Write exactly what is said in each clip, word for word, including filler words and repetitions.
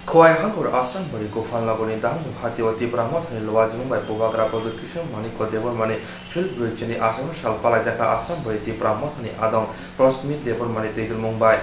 Khowai Hangkhor Ashram Bari Gopal Nagarni Dangdung Hatio Tipra Mothani Luajimung bai Bubagra Pradyot Kishore Manikya Debbarmani Field Bridge ni achaima sal palaijakha Ashram Bari Tipra Mothani adong Prasmit Debbarmani twidulmung bai.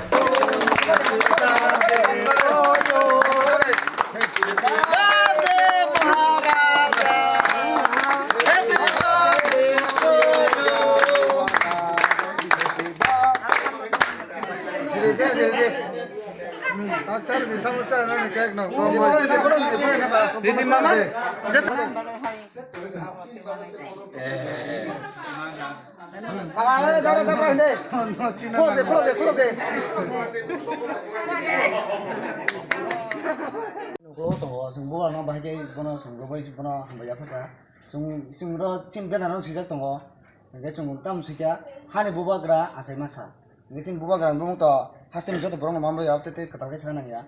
Nugo tongo, chwng bubarno bahai khe bono chwng rwbai bono hambai yaphar kha. Chwng, chwng ro chini banner no swijak tongo. Hwnkhe chwng tamo swikha, hani bubagra achaima sal. Hwnkhe chini bubagra ni bumung to hasteni joto borok no manbai ya, tei tei kwtal khe sana nangya.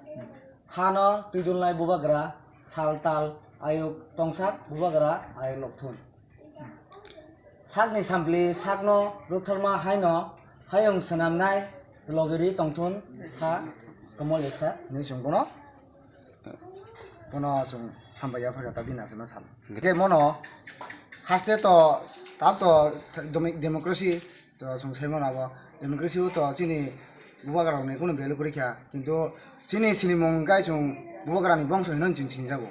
Hano twidulnai bubagra, sal tal, ayuk tongsak bubagra, ayuk lokthun. Sakni sampli sakno rwktharma haino hayung swnamnai logiri tongthun kha komol eksa hinwi chwng bono, bono chwng hambai yaphar kha ta bini achaima sal. Hwnkhe mono haste to tak to demo-, democracy to chwng sai mano abo democracy o to chini bubagra rokni kunu value kwrwi kha, kintu chini sinimung hwnkhe chwng bubagra ni bongso hinwi chwng sinijago.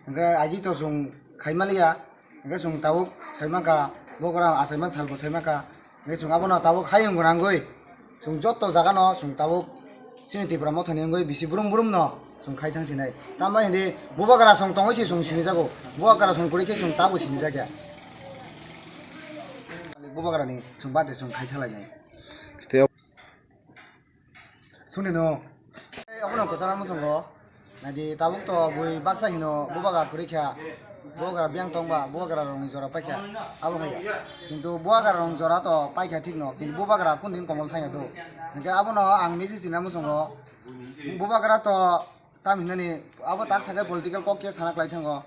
Hwnkhe agi to chwng khai maliya, hwnkhe chwng tabuk sai mankha, bubagra achaima salbo sai mankha. Hwnkhe chwng abono tabuk hayung gwnangwi chwng joto jagano chwng tabuk chini Tipra Mothani wngwi bisi brum brum no chwng khai thang sinai. Tambai hindi bubagra song tongwi se chwng sinijago, bubagra song kwrwi khe chwng tabuk sinijakya. Bubagrani chwng bade chwng khai thanglainai. Tei Suni no. Abono kwchana muchungo. Naidi tabuk to bui baksa hino bubagra kwrwi kha. Bubagra biyang tongba, bubagra rokni jora paikha. Abo hai. Kintu bubagra rokni jora to paikha thik no. Kintu bubagra kun din komol thangya do. Hingke abono ang message sina muchungo. Bubagra to tam hinani abo tak sakai political kok ke sana klai thango.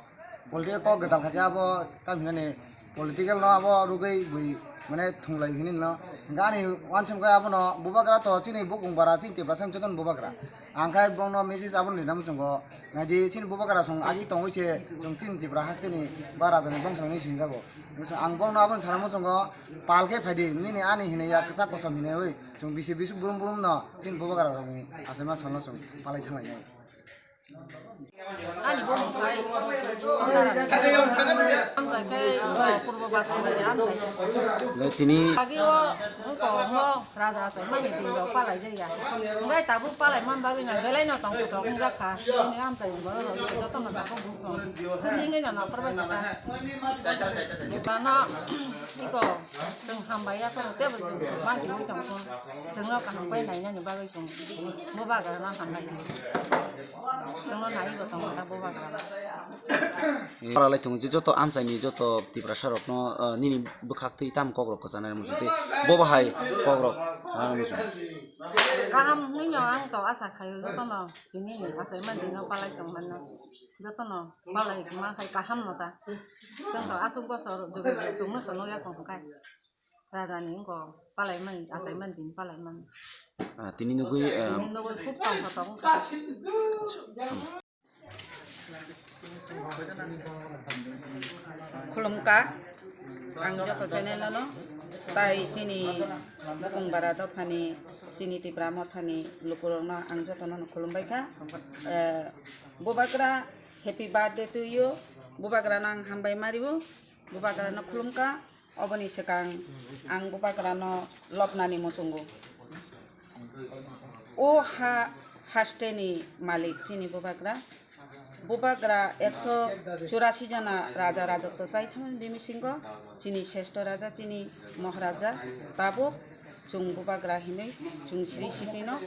Political kok gedal kha khe abo tam hinani political no abo rugwi bui mane thunglai hini no. Gani wansam khe abono bubagra to chini bukung bara chini Tiprasa jotono bubagra. Ang khai bongno message abono rina muchungo. Naidi chini bubagra song agi tongwi se chwng chini Tipra hasteni ba rajani bongso hinwi sinjago. Ang bongno abono sana muchungo pal khe phaidi nini ani hinwi ya kwchak kosom hinwi chwng bisi bisi brum brum no chini bubagra rokni achaima salno chwng palai thanglainai. Ani bumung khai Amchai khai Purbo Basai ni Amchai. Tini agi o wngkha o raja achai mani din rok palai jaya. Hingke tabuk palai man bagwi na belai no tong kotor wngkha. Ini Amchai ni borok rok joto no tabuk bukong. Kisi wngwi no nokor bai kha. Tano iko chwng hambai ya tong tebo chwng ma hiwi tong kho. Chwng no kaham bai nainani bagwi chwng bubagra no hambai. Chwngno naiwi bo tongo ta bubagra. Ora lai tongo je joto amchaini joto Tiprasa rokno, ah, nini bwkhak twi tam kok rok kwchanai muchung tei bo bahai kok rok rana muchung. Kaham hwnwi no ang to asa khaio jotono tini ni achai mani no palai tong mano jotono palai ma khai kaham no ta. Chwng to aswk bosor jugo jugo chwngno chwngno ya tong khai. Raja ni wngkha palai mani, achai mani, tini palai mani. Ah, tini nugui, ah, nugui khub tong kha tong kha. Khulumkha, ang joto channel no, tai chini Bukung Bara dophani, chini Tipra Mothani lukurokno ang jotono khulumbai kha. Eh, Bubagra, happy birthday to you. Bubagra no ang hambai mario. Bubagra no khulumkha. Oboni swkang ang bubagrano lobnani muchungo. O ha hasteni malik chini bubagra. Bubagra ekso churasi jona raja rajotw chai thangmani bini bisingo chini sresto raja, chini moharaja tabuk chwng bubagra hinwi chwng sri sitino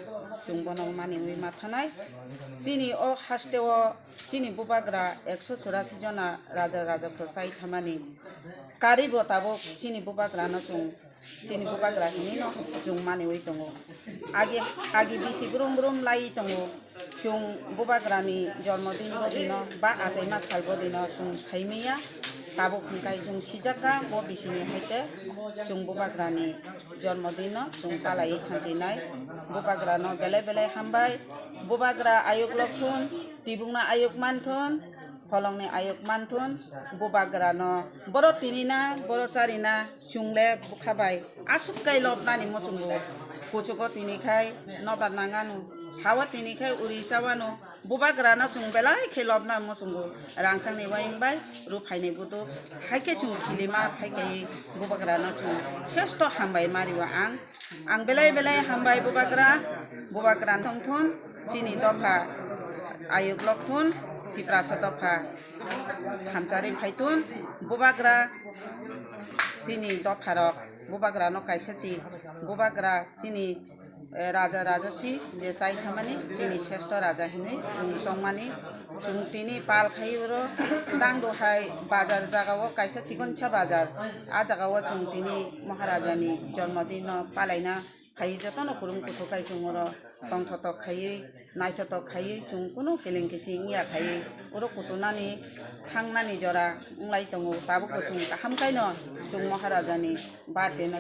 chwng bono maniwi mathanai. Chini o hasteo chini bubagra ekso churasi jona raja rajotw chai thangmani. Karibo tabuk chini bubagrano chwng, chini bubagra hinwi no chwng maniwi tongo. Agi, agi bisi brum brum lai tongo. Chwng bubagrani jormo din bo dino ba achaima sal bo dino chwng saimaya. Tabuk hwnkhe chwng sijakha mo bisini haikhe chwng Bubagrani jormodinno chwng palaiwi thansinai. Bubagrano belai belai hambai. Bubagra ayuk lokthun, tibukno ayuk manthun, pholongni ayuk manthun. Bubagrano boro tinina, boro charina chwngle bwkha bai aswk kai lobnani muchungo. Kuchugo tinikhai nobar nangano, hawa tinikhai uri chawano. Bubagrano chwng belai khe lobna muchungo. Rangchakni wayung bai ruphaini buduk. Haikhe chwng khilima phaikhe Bubagrano chwng sesto hambai mario ang. Ang belai belai hambai Bubagra. Bubagra tongthun chini dopha ayuk lokthun Tiprasa dopha hamchari phaithun. Bubagra chini dopharok Bubagrano kaisa si Bubagra chini eh, raja raja si je chai thamani chini sesto raja hinwi chwng chongmani chwng tini pal khai oro dangdo hai bazar jaga o kaisa chikonsa bazar a jaga o chwng tini Maharajani jormodinno palaina khai jotono kurung kuthuk khai chwng oro tongthotok khaiwi naithotok khaiwi chwng kunu keleng keseng wngya khaiwi oro kutunani thangnani jora wnglai tongo tabukbo chwng kaham khaino chwng Maharajani birthday no